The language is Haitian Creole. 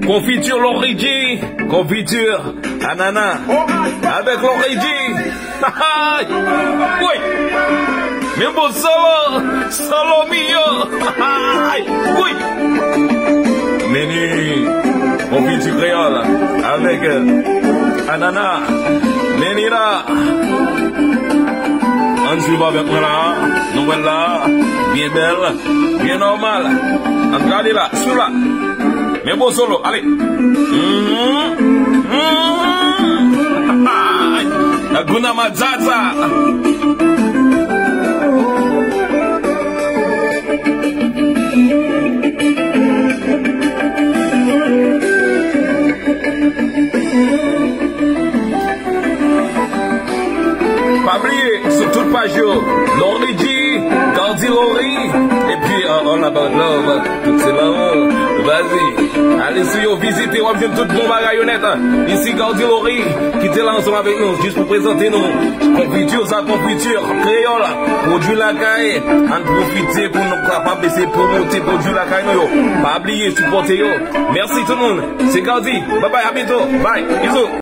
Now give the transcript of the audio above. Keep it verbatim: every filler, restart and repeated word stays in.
Konfiti Lori G, konfiti anana avèk Lori G. Woy! Men bon solo, solo miyò. Woy! Meni konfiti kreyòl avèk anana. Meni la. Ann swiv avèk mwen la. Nou wè l la. Byen bèl. Byen nòmal. Ann gade la. Swiv la. Men bon solo. Ale. Mhm. Mhm. Hakuna Matata. Pa bliye, sou tout paj yo, Lori G, Cardi Lori, epi uh, All About Love, tout se lanmou. Vas-y, ale sou yo, vizite, w ap jwenn tout bon bagay yo nèt. Isi Cardi Lori, ki te la ansanm avèk nou, jis pou prezante nou konfiti sa, konfiti kreyòl, pwodui lakay, ann pwofite pou nou kapab eseye pwomote pwodui lakay nou yo. Pa bliye, sipòte yo. Mèsi tout moun, se Cardi, bye bye, a byento, bye, bizou.